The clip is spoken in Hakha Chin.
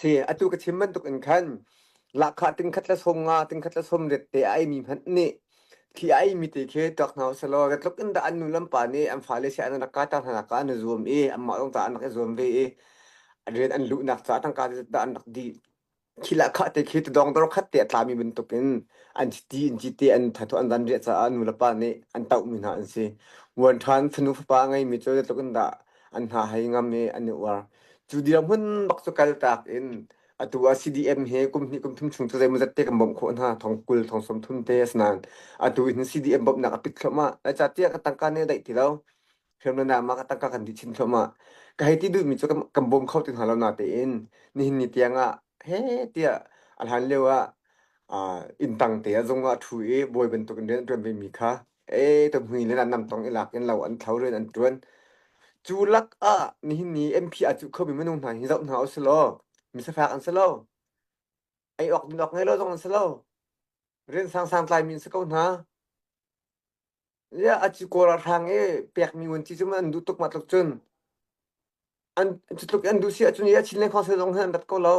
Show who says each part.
Speaker 1: Si, atu ka chim bantuk in khan lahkhah tingkhat le 50, tingkhat le 80 te a eimi hmanh nih khi a eimi te khi tuak hna usih law zeitluk in dah an nu le an pa nih an fale si an rak kai ter hna nak ah an i zuam i anmah zong ca an rak i zuam ve i rian an luhnak caah tangka zeizat dah an rak dih. Khi lahkhah te khi tudawng dor khat te a tlami bantukin an chiti in cite an thathu an van riah caah nu le pa nih an tohmi hna an si. Vuan ṭhan fanu fapa a ngeimi cu zeitluk in dah an hna hei ngam i an i uar. Cu dirhmun bak cu kaltak in atu ah CDM he kum hnih kum thum chung cu zeimawzat te kan bawmh khawh hna thong 20 thong 30 te a si nain atu hin CDM bawmhnak a pit thluahmah. Zeicahtiah ka tangka nih a daih ti lo. Hriamnam ah ka tangka kan dih chin thluahmah. Ka hei ti duhmi cu kan, kan bawm kho ti hna lo natein nihin ni tiang ah he tiah a hlan lio ah uh, inn tang te ah zung ah ṭhu i bawi bantuk in rian a ṭuan vemi kha e tamhui le nam tong i lak in lo an thlo rian an ṭuan. Cu lak ah nihin ni MP aa cuh khomi minung hna hi zoh hna usih law misafak an si lo. Ei awk din awk ngei lo zong an si lo. Rian sangsang tlaimi an si ko hna. Ziah a ci kawl a hrang i pekmi ngun ci cu an duh tuk mah tluk cun. An cu tluk an duh si ahcun i a Chin le Khuangse zong hin an rat ko lo.